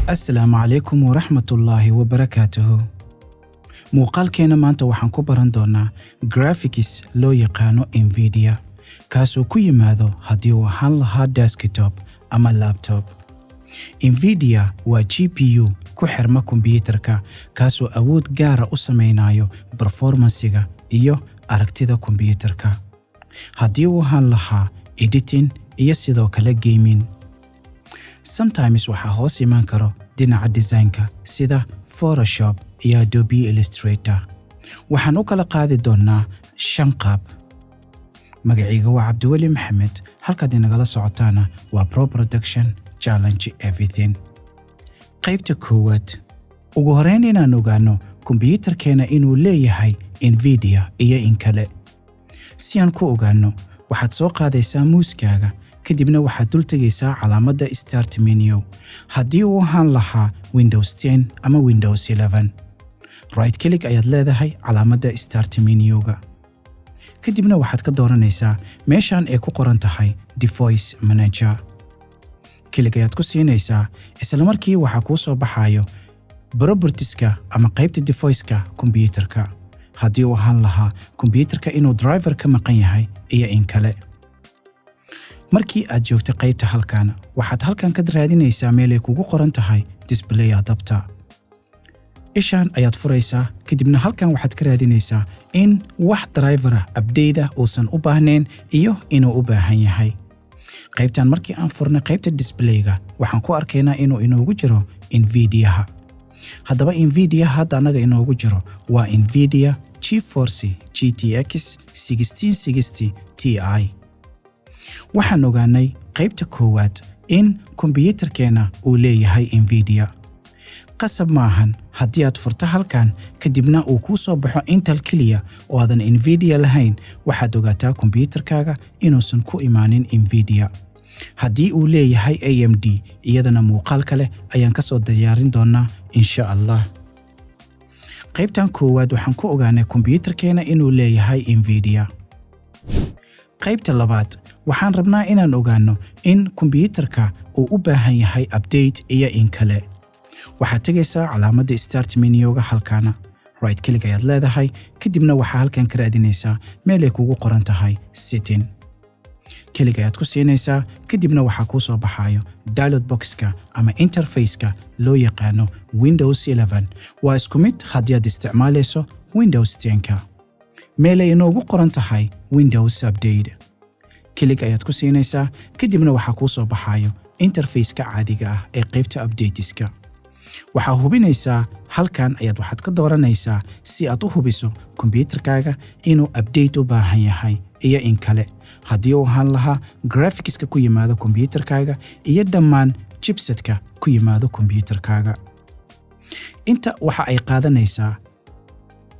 Asalaamu calaykum waraxmatullaahi wabarakaatuhu. Muuqaalkeena maanta waxaan ku baran doonaa graphics loo yaqaano Nvidia, kaasoo ku yimaado haddii uu ahaan lahaa desktop ama laptop. Nvidia waa GPU ku xirma kombiyuutarka, kaasoo awood gaara u sameynayo performance-ga iyo aragtida kombiyuutarka, haddii uu ahaan lahaa editing iyo sidoo kale gaming. Sometimes waxaa hoos imaan karo dhinaca design-ka sida Photoshop iyo Adobe Illustrator. Waxaan u kala qaadi doonaa shan qaab. Magacayga waa Cabdiweli Maxamed, halkaad inagala socotaana waa Pro Production Challenge Everything. Qaybta koowaad, ugu horeyn inaan ogaano kombiyuutarkeena inuu leeyahay Nvidia iyo in kale. Si aan ku ogaano, waxaad soo qaadaysaa mouse-kaaga, kadibna waxaad dul tegaysaa calaamadda Start menu haddii uu ahaan lahaa Windows 10 ama Windows 11. Right click ayaad leedahay calaamadda Start menu-ga, kadibna waxaad ka dooranaysaa meeshan ay ku qoran tahay Device Manager. Click ayaad ku siinaysaa. Isla markii waxaa kuu soo baxayo properties-ka ama qaybta device-ka kombiyuutarka, haddii uu ahaan lahaa kombiyuutarka inuu driver ka maqan yahay iyo in kale. Markii aad joogto qaybta halkan, waxaad halkan ka raadinaysaa meel ay kugu qoran tahay Display Adapter. Ishaan ayaad furaysaa, kadibna halkan waxaad ka raadinaysaa in wax driver ah update ah uusan u baahnayn iyo inuu u baahan yahay. Qaybtan markii aan furnay, qaybta display-ga, waxaan ku arkaynaa inuu inoogu jiro Nvidia-ha. Haddaba Nvidia hadda annaga inoogu jiro waa Nvidia GeForce GTX 1660 Ti. Waxaan ogaanay qaybta koowaad in kombiyuutarkeena uu leeyahay Nvidia. Qasab maahan haddii aad furto halkan, kadibna uu kuu soo baxo Intel keliya oo aadan Nvidia lahayn, waxaad ogaataa kombiyuutarkaaga inuusan ku imaanin Nvidia. Haddii uu leeyahay AMD, iyadana muuqaal kale ayaan ka soo diyaarin doonaa, insha Allah. Qaybtan koowaad waxaan ku ogaanay kombiyuutarkeena inuu leeyahay Nvidia. Qaybta labaad, waxaan rabnaa inaan ogaano in kombiyuutarka uu u baahan yahay update iyo in kale. Waxaad tegaysaa calaamadda Start menu-ga halkaana, right click ayaad leedahay, kadibna waxaa halkan ka raadinaysaa meel ay kugu qoran tahay Setting. Click ayaad ku siinaysaa, kadibna waxaa kuu soo baxayo dialog box-ka ama interface-ka loo yaqaano Windows 11. Waa isku mid haddii aad isticmaalayso Windows 10-ka. Meel ay inoogu qoran tahay Windows Update click ayaad ku siinaysaa, kadibna waxaa kuu soo baxayo interface-ka caadiga ah ee qaybta updates-ka. Waxaa hubinaysaa halkan ayaad waxaad ka dooranaysaa si aad u hubiso kombiyuutarkaaga inuu update u baahan yahay iyo in kale, haddii uu ahaan lahaa graphics-ka ku yimaado kombiyuutarkaaga iyo dhammaan chipset-ka ku yimaado kombiyuutarkaaga. Inta waxa ay qaadanaysaa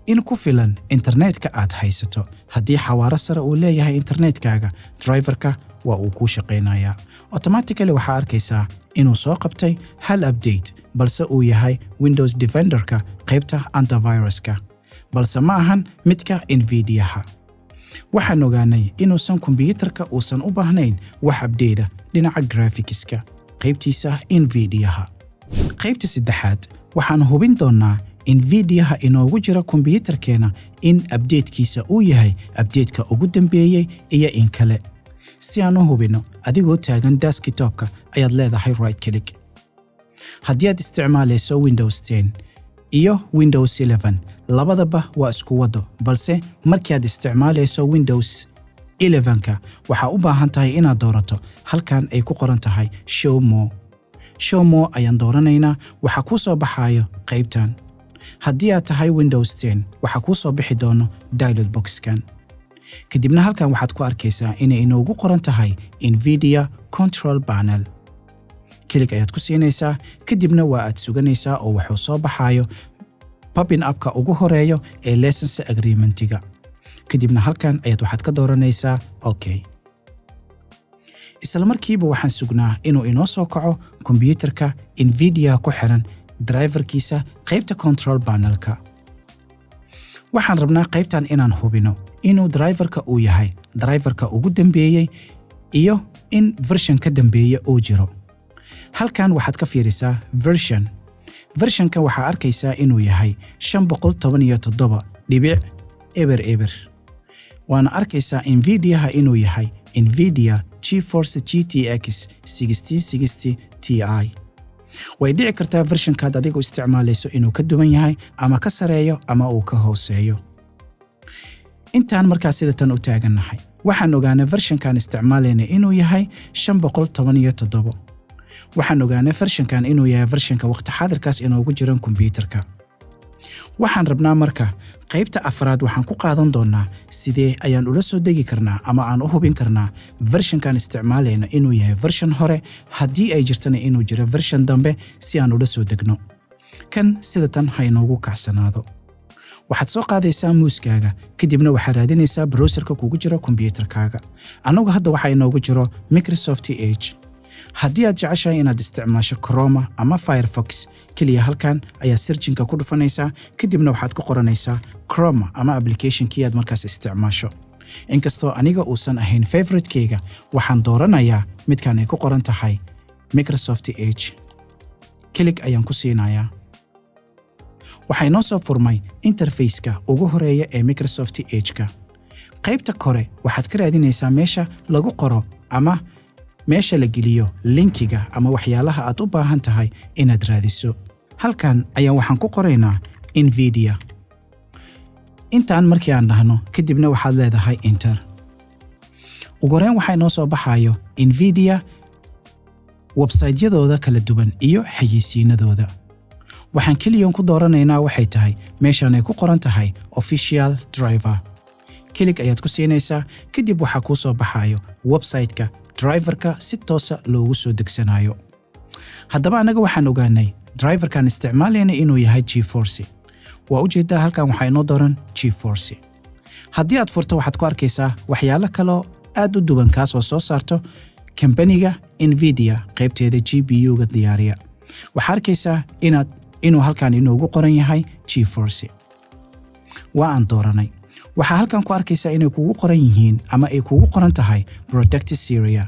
in ku filan internetka aad haysato. Haddii xawaaro sare uu leeyahay internetkaaga, driver-ka waa uu kuu shaqaynayaa automatically. Waxaa arkaysaa inuu soo qabtay hal update, balse uu yahay Windows Defender-ka qaybta antivirus-ka, balse ma ahan midka Nvidia-ha. Waxaan ogaanay inuusan kombiyuutarka uusan u baahnayn wax update dhinaca graphics-ka qaybtiisa Nvidia-ha. Qaybta saddexaad, waxaan hubin doonaa Nvidia-ha inoogu jira kombiyuutarkeena in update-kiisa uu yahay update-ka ugu dambeeyey iyo in kale. Si aan u hubino, adigoo taagan desktop-ka ayaad leedahay right click. Haddii aad isticmaalayso Windows 10 iyo Windows 11, labadaba waa isku wado, balse markii aad isticmaalayso Windows 11-ka, waxaa u baahan tahay inaad doorato halkan ay ku qoran tahay Show More. Show More ayaan dooranaynaa. Waxaa kuu soo baxayo qaybtan. Haddii aad tahay Windows 10, waxaa kuu soo bixi doono dialog box-kan. Kadibna halkan waxaad ku arkaysaa inay inoogu qoran tahay Nvidia Control Panel. Click ayaad ku siinaysaa, kadibna waa aad suganaysaa oo wuxuu soo baxayo popping up-ka ugu horeeyo ee license agreement-iga. Kadibna halkan ayaad waxaad ka dooranaysaa Okay. Isla markiiba waxaan sugnaa inuu inoo soo kaco kombiyuutarka Nvidia ku xiran driver-kiisa qaybta control panel-ka. Waxaan rabnaa qaybtan inaan hubino inuu driver-ka uu yahay driver-ka ugu dambeeyey iyo in version ka dambeeye uu jiro. Halkan waxaad ka fiirisaa version. Versionka waxaa arkaysaa inuu yahay 517.00. Waana arkaysaa Nvidiaha inuu yahay Nvidia GeForce GTX 1660 Ti. Way dhici kartaa versionkaad adigu isticmaalayso inuu ka duwan yahay ama ka sareeyo ama uu ka hooseeyo. Intaan markaa sida tan u taagannahay, waxaan ogaanay versionkan isticmaalayna inuu yahay 517. Waxaan ogaanay versionkan inuu yahay versionka waqti xaadirkaas inoogu jiran kombiyuutarka. Waxaan rabnaa marka qaybta afraad waxaan ku qaadan doonaa sidee ayaan ula soo degi karnaa ama aan u hubin karnaa versionkan isticmaalayno inuu yahay version hore, haddii ay jirtana inuu jiro version dambe, si aan ula soo degno. Kan sida tan ha inoogu kacsanaado. Waxaad soo qaadaysaa mousekaaga, kadibna waxaad raadinaysaa browserka kugu jiro kombiyuutarkaaga. Annagu hadda waxaa inoogu jiro Microsoft Edge. Haddii aad jeceshahay inaad isticmaasho Chrome ama Firefox, keliya halkan ayaa searchinka ku dhufanaysaa, kadibna waxaad ku qoranaysaa Chrome ama applicationkii aad markaas isticmaasho. Inkastoo aniga uusan ahayn favoritekeyga, waxaan dooranayaa midkan ay ku qoran tahay Microsoft Edge. Click ayaan ku siinayaa. Waxaa inoo soo furmay interfaceka ugu horeeya ee Microsoft Edge-ka. Qaybta kore waxaad ka raadinaysaa meesha lagu qoro ama meesha la geliyo linkiga ama waxyaalaha aad u baahan tahay inaad raadiso. Halkan ayaa waxaan ku qoraynaa Nvidia. Intaan markii aan dhahno, kadibna waxaad leedahay enter. Ugu horeyn waxaa inoo soo baxayo Nvidia websaytyadooda kala duwan iyo xayeysiinadooda. Waxaan keliyan ku dooranaynaa waxay tahay meeshan ay ku qoran tahay official driver. Click ayaad ku siinaysaa, kadib waxaa kuu soo baxayo website-ka driverka si toosa loogu soo degsanayo. Haddaba annaga waxaan ogaanay driverkan isticmaalayna inuu yahay GeForce. Waa ujeedaa, halkan waxaa inoo dooran GeForce. Haddii aad furto, waxaad ku arkaysaa waxyaalo kaloo aad u duwan, kaasoo soo saarto kambaniga Nvidia qaybteeda GPU-ga diyaariya. Waxaa arkaysaa inuu halkan inoogu qoran yahay GeForce. Waa aan dooranay. Waxaa halkan ku arkaysaa inay kugu qoran yihiin ama ay kugu qoran tahay Product Series,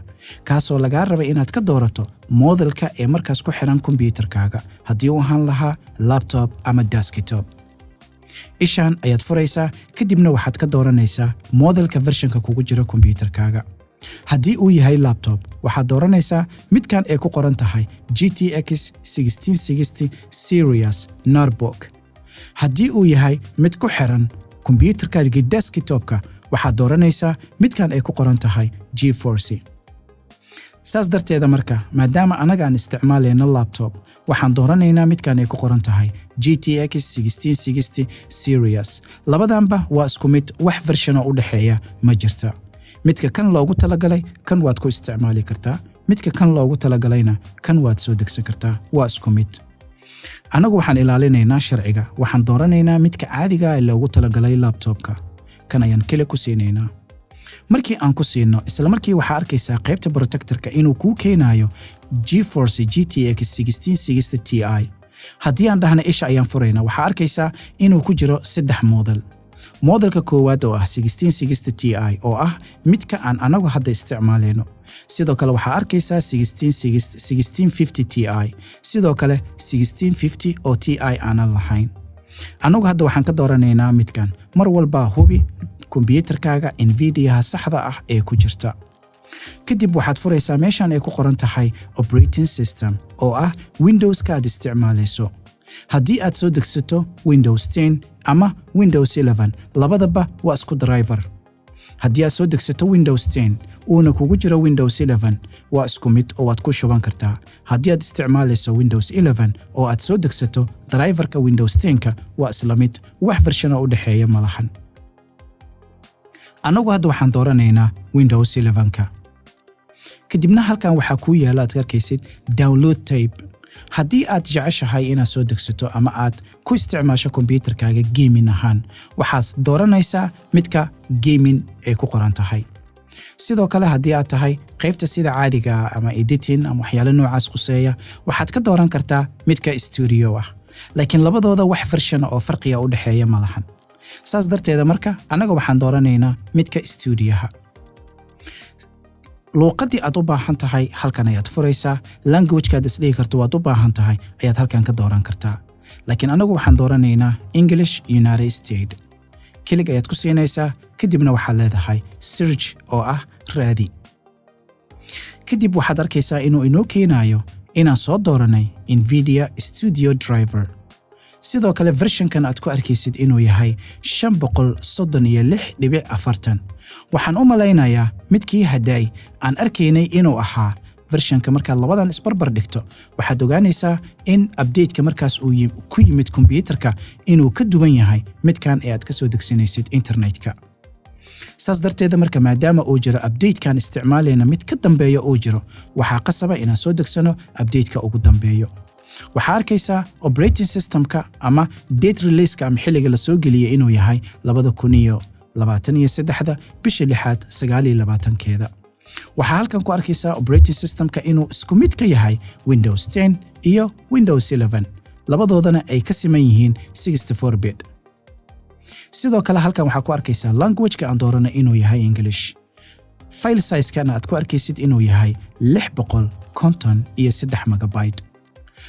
kaasoo lagaa rabay inaad ka doorato modelka ee markaas ku xiran kombiyuutarkaaga, haddii uu ahaan lahaa laptop ama desktop. Ishaan ayaad furaysaa, kadibna waxaad ka dooranaysaa modelka versionka kugu jira kombiyuutarkaaga. Haddii uu yahay laptop, waxaad dooranaysaa midkan ay ku qoran tahay GTX 1660 Series Notebook. Haddii uu yahay mid ku xiran kombiyuutarkaaga desktopka, waxaad dooranaysaa midkan ay ku qoran tahay GeForce. Saas darteeda marka, maadaama anaga aan isticmaalayno laptop, waxaan dooranaynaa midkan ay ku qoran tahay GTX 1660 Series. Labadanba waa isku mid, wax version oo u dhexeeya ma jirta. Midka kan loogu talagalay kan waad ku isticmaali kartaa, midka kan loogu talagalayna kan waad soo degsan kartaa, waa isku mid. Annagu waxaan ilaalinaynaa sharciga, waxaan dooranaynaa midka caadiga ee loogu talagalay laptopka. Kan ayaan click ku siinaynaa. Markii aan ku siino, isla markii waxaa arkaysaa qaybta protectorka inuu kuu keenayo GeForce GTX 1660 Ti. Haddii aan dhahna isha ayaan furaynaa, waxaa arkaysaa inuu ku jiro saddex model. Modelka koowaad oo ah 1660 Ti, oo ah midka aan anagu hadda isticmaalayno. Sidoo kale waxaa arkaysaa 1650 Ti, sidoo kale 1650 oo Ti aanan lahayn. Annagu hadda waxaan ka dooranaynaa midkan. Mar walba hubi kombiyuutarkaaga Nvidiaha saxda ah ee ku jirta. Kadib waxaad furaysaa meeshan ay ku qoran tahay operating system, oo ah Windowska aad isticmaalayso. Haddii aad soo degsato Windows 10 ama Windows 11, labadaba waa isku driver. Haddii aad soo degsato Windows 10 uuna kugu jiro Windows 11, waa isku mid oo waad ku shuban kartaa. Haddii aad isticmaalayso Windows 11 oo aad soo degsato driverka Windows 10-ka, waa isla mid, wax version oo u dhexeeya ma lahan. Annagu hadda waxaan dooranaynaa Windows 11-ka. Kadibna halkan waxaa kuu yaala, aad arkaysid, download type. Haddii aad jeceshahay inaad soo degsato ama aad ku isticmaasho kombiyuutarkaaga gaming ahaan, waxaad dooranaysaa midka gaming ay ku qoran tahay. Sidoo kale, haddii aad tahay qaybta sida caadiga ah ama editing ama waxyaalo noocaas khuseeya, waxaad ka dooran kartaa midka studio ah. Laakiin labadooda wax version oo farqiga u dhexeeya ma lahan. Saas darteeda marka, annaga waxaan dooranaynaa midka studioha. Luuqaddii aad u baahan tahay halkan ayaad furaysaa. Languagekaad isdhihi karto waad u baahan tahay ayaad halkan ka dooran kartaa, laakiin anagu waxaan dooranaynaa English United State. Click ayaad ku siinaysaa, kadibna waxaad leedahay search oo ah raadi. Kadib waxaad arkaysaa inuu inoo keenayo inaan soo dooranay Nvidia Studio Driver. Sidoo kale versionkan aad ku arkaysid inuu yahay 536.40. Waxaan u malaynayaa midkii haddaay aan arkaynay inuu ahaa versionka. Markaad labadan isbarbar dhigto, waxaad ogaanaysaa in updateka markaas uu ku yimid kombiyuutarka inuu ka duwan yahay midkan ee aad ka soo degsanaysid internetka. Saas darteeda marka, maadaama uu jiro updatekan isticmaalayna mid ka dambeeyo uu jiro, waxaa qasaba inaan soo degsano updateka ugu dambeeyo. Waxaa arkaysaa operating systemka ama date releaseka ama xilliga la soo geliyey inuu yahay 2023-da bisha lixaad 29-keeda. Waxaa halkan ku arkaysaa operating systemka inuu isku mid ka yahay Windows 10 iyo Windows 11, labadoodana ay ka siman yihiin 64 bit. Sidoo kale halkan waxaa ku arkaysaa languageka aan dooranay inuu yahay English, file sizekana aad ku arkaysid inuu yahay 653 megabyte.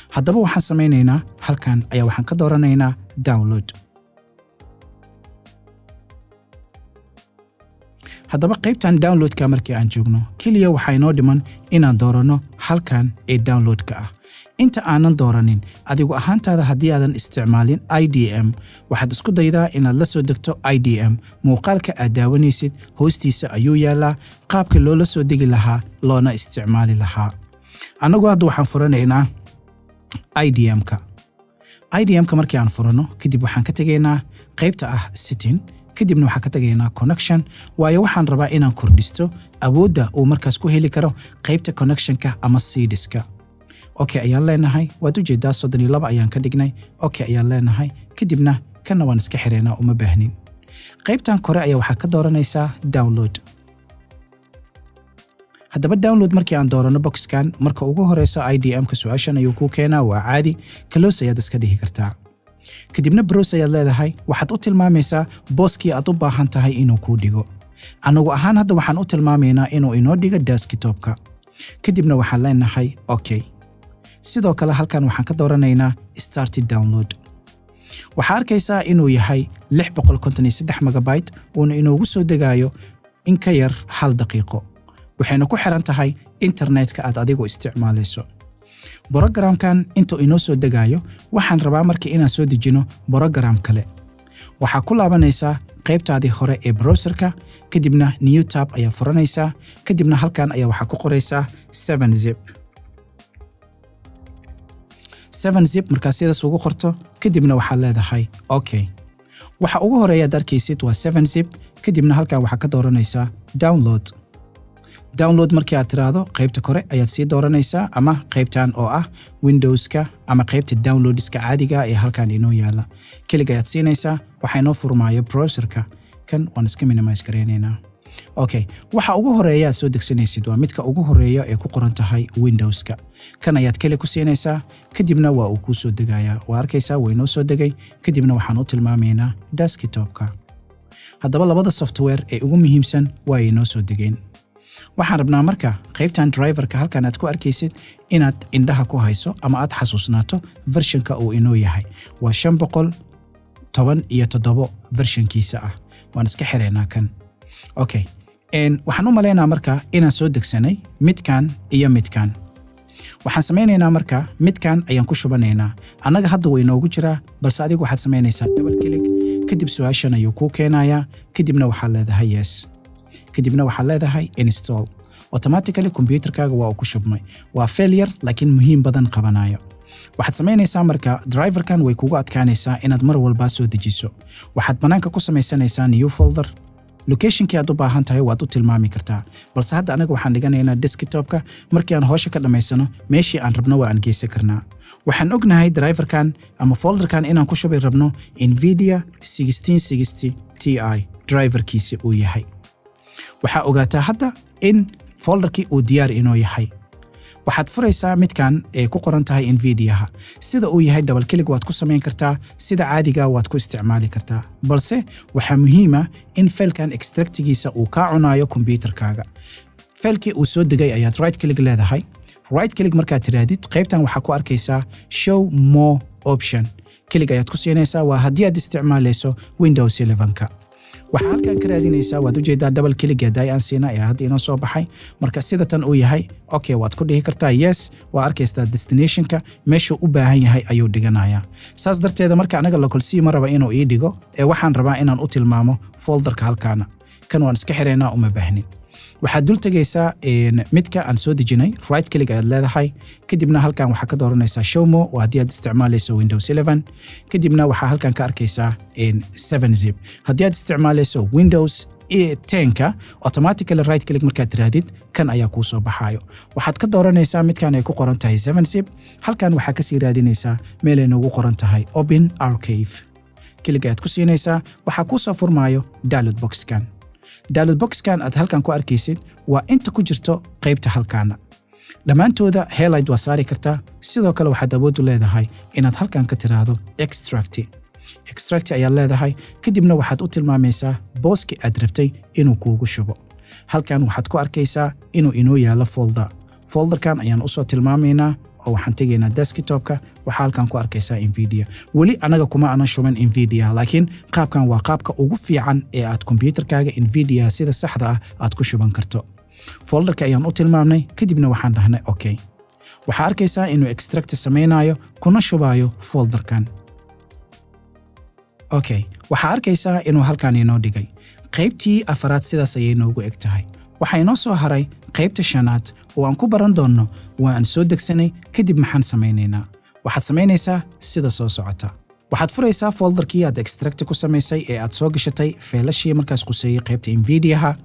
Haddaba waxaan samaynaynaa, halkan ayaa waxaan ka dooranaynaa download. Haddaba qaybtan downloadka markii aan joogno, keliya waxaa inoo dhiman inaan dooranno halkan ee downloadka ah. Inta aanan dooranin, adigu ahaantaada haddii aadan isticmaalin IDM, waxaad isku daydaa inaad la soo degto IDM. Muuqaalka aad daawanaysid hoostiisa ayuu yaalaa qaabka loola soo degi lahaa loona isticmaali lahaa. Annagu hadda waxaan furanaynaa IDM-ka. IDM-ka markii aan furano kadib, waxaan ka tegaynaa qaybta ah setting, kadibna waxaan ka tegaynaa connection, waayo waxaan rabaa inaan kordhisto awoodda uu markaas ku heli karo qaybta connectionka ama seedska. Okay ayaan leenahay. Waad ujeedaa, 32 ayaan ka dhignay. Okay ayaan leenahay, kadibna kana waan iska xireynaa, uma baahnin. Qaybtan kore ayaa waxaa ka dooranaysaa download. Haddaba download markii aan doorano, boxkan marka ugu horeyso IDM-ka su-aashan ayuu kuu keenaa. Waa caadi, close ayaad iska dhihi kartaa, kadibna browse ayaad leedahay. Waxaad u tilmaamaysaa booskii aad u baahan tahay inuu kuu dhigo. Anagu ahaan hadda waxaan u tilmaamaynaa inuu inoo dhigo desktopka, kadibna waxaan leenahay okay. Sidoo kale halkan waxaan ka dooranaynaa start download. Waxaa arkaysaa inuu yahay 653 megabyte, uuna inoogu soo degayo in ka yar hal daqiiqo. Waxayna ku xiran tahay internetka aad adigu isticmaalayso. Borogaraamkan intuu inoo soo degayo, waxaan rabaa marka inaan soo dejino borograam kale. Waxaa ku laabanaysaa qaybtaadii hore ee browserka, kadibna new tab ayaa furanaysaa, kadibna halkan ayaa waxaa ku qoraysaa 7 Zip. 7 Zip markaa sidaas ugu qorto, kadibna waxaad leedahay okay. Waxa ugu horeeya aad arkaysid waa 7 Zip. Kadibna halkan waxaa ka dooranaysaa download. Download markii aad tiraahdo, qaybta kore ayaad sii dooranaysaa ama qaybtan oo ah Windowska ama qaybta downloadska caadiga ee halkan inoo yaala. Click ayaad siinaysaa, waxaa inoo furmaayo browserka. Kan waan iska minimize garaynaynaa. Okay, waxa ugu horeeya aad soo degsanaysid waa midka ugu horeeya ee ku qoran tahay Windowska. Kan ayaad click ku siinaysaa, kadibna waa uu kuu soo degayaa. Waa arkaysaa, waa inoo soo degay. Kadibna waxaan u tilmaamaynaa desktopka. Haddaba labada software ee ugu muhiimsan waa inoo soo degeen. Waxaan rabnaa marka qaybtan driverka halkan aad ku arkaysid inaad indhaha ku hayso ama aad xasuusnaato versionka uu inoo yahay. Waa 517 versionkiisa ah. Waan iska xireynaa kan. Okay, waxaan u malaynaa marka inaan soo degsanay midkan iyo midkan. Waxaan samaynaynaa marka, midkan ayaan ku shubanaynaa. Annaga hadda wuu inoogu jiraa, balse adigu waxaad samaynaysaa double click, kadib su-aashan ayuu kuu keenayaa, kadibna waxaad leedahay yes, kadibna waxaad leedahay install. Automatically computerkaaga waa uu ku shubmay. Waa file yar laakiin muhiim badan qabanayo. Waxaad samaynaysaa marka, driverkan way kugu adkaanaysaa inaad mar walba soo dejiso. Waxaad banaanka ku samaysanaysaa new folder. Locationkii aad u baahan tahay waad u tilmaami kartaa, balse hadda anaga waxaan dhiganaynaa desktopka. Markii aan howsha ka dhammaysano, meeshii aan rabno waa aan geysan karnaa. Waxaan ognahay driverkan ama folderkan inaan ku shubi rabno Nvidia 1660 Ti driverkiisa uu yahay. Waxaa ogaataa hadda in folderkii uu diyaar inoo yahay. Waxaad furaysaa midkan ee ku qoran tahay Nvidiaha. Sida uu yahay double click waad ku samayn kartaa, sida caadiga waad ku isticmaali kartaa, balse waxaa muhiima in failkan extractigiisa uu kaa cunayo kombiyuutarkaaga. Faylkii uu soo degay ayaad right click leedahay. Right click markaad tiraahdid, qaybtan waxaa ku arkaysaa "Show more option". Click ayaad ku siinaysaa. Waa haddii aad isticmaalayso Windows 11ka. Waxaa halkan ka raadinaysaa, waad ujeedaa, double click haddii aan siina ayaa hadda inoo soo baxay. Marka sida tan uu yahay, okay waad ku dhihi kartaa, yes. Waa arkaysaa destinationka meeshuu u baahan yahay ayuu dhiganayaa. Saas darteeda marka anaga local C ma raba inuu ii dhigo, ee waxaan rabaa inaan u tilmaamo folderka halkaana. Kan waan iska xiraynaa, uma baahnin. Waxaad dul tegaysaa midka aan soo dejinay. Right click ayaad leedahay. Kadibna halkan waxaa ka dooranaysaa "Show more", waa haddii aad isticmaalayso Windows 11. Kadibna waxaa halkan ka arkaysaa 7 zip. Haddii aad isticmaalayso Windows 10ka, automatically right click markaad tiraahdid, kan ayaa kuu soo baxaayo. Waxaad ka dooranaysaa midkan ay ku qoran tahay 7 zip. Halkan waxaa kasii raadinaysaa meel ay noogu qoran tahay "Open archive". Click ayaad ku siinaysaa. Waxaa kuu soo furmaayo dialog boxkan. Dialog boxkan aad halkan ku arkaysid waa inta ku jirto qaybta halkaana. Dhammaantooda highlight waa saari kartaa. Sidoo kale waxaad awood u leedahay inaad halkan ka tiraahdo "Extract". "Extract" ayaad leedahay. Kadibna waxaad u tilmaamaysaa booski aad rabtay inuu kuugu shubo. Halkan waxaad ku arkaysaa inuu inoo yaalo folder. Folderkan ayaan usoo tilmaamaynaa oo waxaan tegaynaa desktopka. Waxaa halkan ku arkaysaa Nvidia. Weli anaga kuma aanan shuban Nvidia, laakiin qaabkan waa qaabka ugu fiican ee aad kombiyuutarkaaga Nvidia sida saxda ah aad ku shuban karto. Folderka ayaan u tilmaamnay, kadibna waxaan dhahnay "Okay". Waxaa arkaysaa inuu extract samaynayo kuna shubayo folderkan. Okay, waxaa arkaysaa inuu halkan inoo dhigay. Qaybtii afaraad sidaas ayay noogu eg tahay. Waxaa inoo soo haray qaybta shanaad oo aan ku baran doonno waa aan soo degsanay kadib maxaan samaynaynaa. Waxaad samaynaysaa sida soo socota. Waxaad furaysaa folderkii aad extract ku samaysay ee aad soo gashatay feelashii markaas quseeyey qaybta Nvidiaha.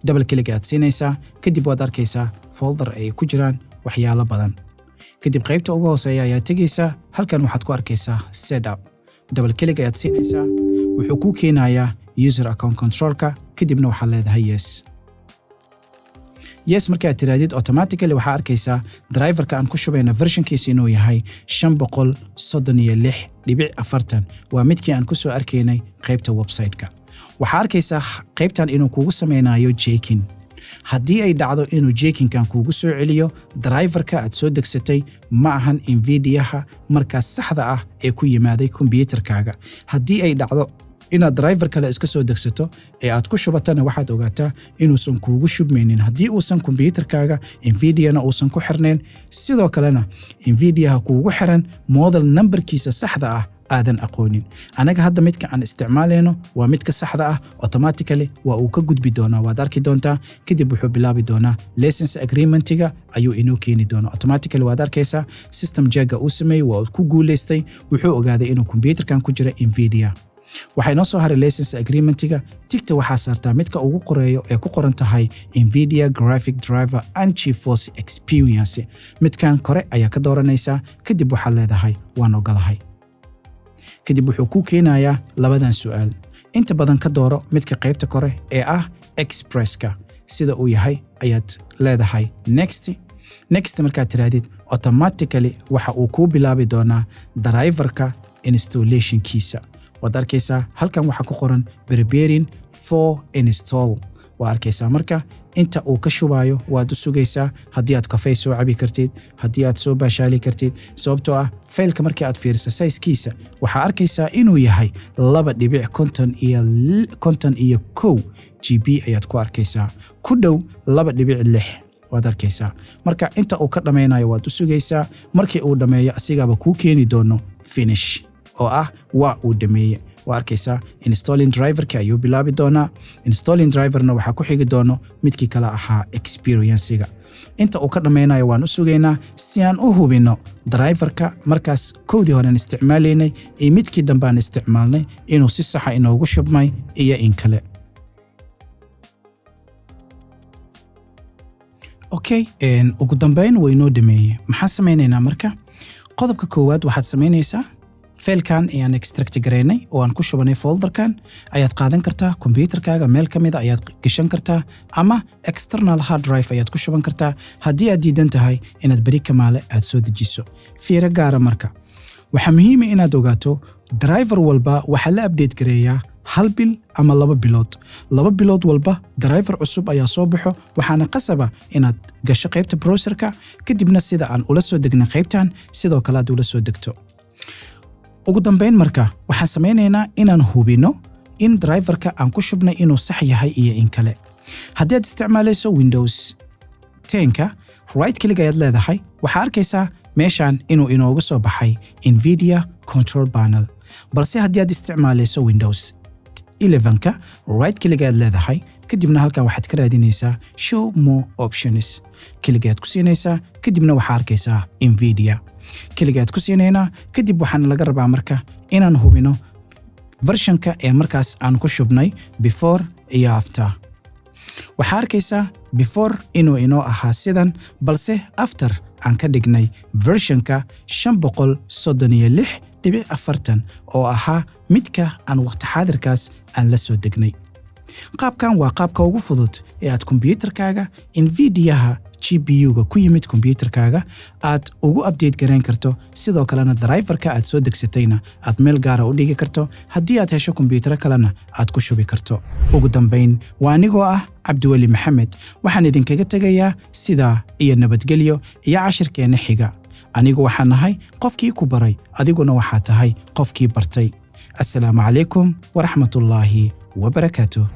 Double click aad siinaysaa. Kadib waad arkaysaa folder ay ku jiraan waxyaalo badan. Kadib qaybta ugu hooseeya ayaad tegaysaa. Halkan waxaad ku arkaysaa "Setup". Double click ayaad siinaysaa. Wuxuu kuu keenayaa user account controlka. Kadibna waxaad leedahay "Yes". "Yes" markaad tirahdid, automatically waxaa arkaysaa driverka aan ku shubayna versionkiisa inuu yahay 536.40. Waa midkii aan kusoo arkaynay qaybta website-ka. Waxaa arkaysaa qaybtan inuu kugu sameynayo checking. Haddii ay dhacdo inuu checkingkan kuugu soo celiyo driverka aad soo degsatay ma ahan Nvidiaha markaas saxda ah ee ku yimaaday kombiyuutarkaaga, haddii ay dhacdo inaad driver kale iska soo degsato ee aad ku shubatana, waxaad ogaataa inuusan kuugu shubmaynin haddii uusan kombiyuutarkaaga Nvidiana uusan ku xirnayn, sidoo kalena Nvidiaha kuugu xiran model numberkiisa saxda ah aadan aqoonin. Anaga hadda midka aan isticmaalayno waa midka saxda ah. Automatically waa uu ka gudbi doonaa, waad arki doontaa. Kadib wuxuu bilaabi doonaa license agreementiga ayuu inoo keeni doonaa automatically. Waad arkaysaa system checka uu sameeyey, waa uu ku guuleystay. Wuxuu ogaaday inuu kombiyuutarkan ku jira Nvidia. Waxaa inoo soo haray license agreementiga. Tickta waxaa saartaa midka ugu qoreeyo ee ku qoran tahay "Nvidia Graphic Driver and GeForce Experience". Midkan kore ayaa ka dooranaysaa. Kadib waxaad leedahay "Waan ogolahay". Kadib wuxuu kuu keenayaa labadan su'aal. Inta badan ka dooro midka qaybta kore ee ah expresska. Sida uu yahay ayaad leedahay "Next". "Next" markaad tiraahdid, automatically waxa uu kuu bilaabi doonaa driverka installationkiisa. Waad arkaysaa halkan waxaa ku qoran "Preparing for install". Waa arkaysaa marka inta uu ka shubayo waad u sugaysaa, haddii aad kafey soo cabi kartid, haddii aad soo baashaali kartid, sababtoo ah faylka markii aad fiiriso sizekiisa, waxaa arkaysaa inuu yahay 2.51 GB ayaad ku arkaysaa, ku dhow 2.6 waad arkaysaa. Marka inta uu ka dhammaynayo waad u sugaysaa. Markii uu dhammeeyo, asigaaba kuu keeni doono "Finish" oo ah waa uu dhameeye. Waa arkaysaa, installing driverka ayuu bilaabi doonaa. Installing driverna waxaa ku xigi doono midkii kale ahaa, experiencega. Inta uu ka dhammaynayo waan u sugaynaa si aan u hubinno driverka markaas kowdii horen isticmaalaynay iyo midkii dambe aan isticmaalnay inuu si saxa inoogu shubmay iyo in kale. Okay, ugu dambeyn waa inoo dhameeyey. Maxaan samaynaynaa marka? Qodobka koowaad, waxaad samaynaysaa failkan ayaan extract garaynay oo aan ku shubanay folderkan ayaad qaadan kartaa. Kombiyuutarkaaga meel ka mida ayaad gashan kartaa ama external hard drive ayaad ku shuban kartaa haddii aad diidan tahay inaad beri kamaale aad soo dejiso. Fiiro gaara marka, waxaa muhiima inaad ogaato driver walba waxaa la update gareeyaa. Hal bil ama 2 bilood. 2 bilood walba driver cusub ayaa soo baxo, waxaana qasaba inaad gasho qaybta browserka, kadibna sida aan ula soo degnay qaybtan sidoo kale aad ula soo degto. Ugu dambeyn marka waxaan samaynaynaa inaan hubino in driverka aan ku shubnay inuu sax yahay iyo in kale. Haddii aad isticmaalayso Windows 10ka, right click ayaad leedahay. Waxaa arkaysaa meeshan inuu inoogu soo baxay NVIDIA Control Panel. Balse haddii aad isticmaalayso Windows 11ka, right click ayaad leedahay, kadibna halkan waxaad ka raadinaysaa "Show more options". Click ayaad ku siinaysaa, kadibna waxaa arkaysaa NVIDIA. Click ayaad ku siinaynaa, kadib waxaana laga rabaa marka inaan hubino versionka ee markaas aan ku shubnay, before iyo after. Waxaa arkaysaa before inuu inoo ahaa sidan, balse after aan ka dhignay versionka 536.40, oo ahaa midka aan waqti xaadirkaas aan la soo degnay. Qaabkan waa qaabka ugu fudud ee aad kombiyuutarkaaga NVIDIAha GPU-ga ku yimid kombiyuutarkaaga aad ugu update garayn karto, sidoo kalena driverka aad soo degsatayna aad meel gaara u dhigi karto, haddii aad hesho kombiyuutaro kalena aad ku shubi karto. Ugu dambayn, waa anigoo ah Cabdiweli Maxamed, waxaan idinkaga tegayaa sidaa iyo nabadgelyo iyo cashirkeenna xiga. Anigu waxaan nahay qofkii ku baray, adiguna waxaa tahay qofkii bartay. Assalaamu calaykum waraxmatullaahi wabarakaatuh.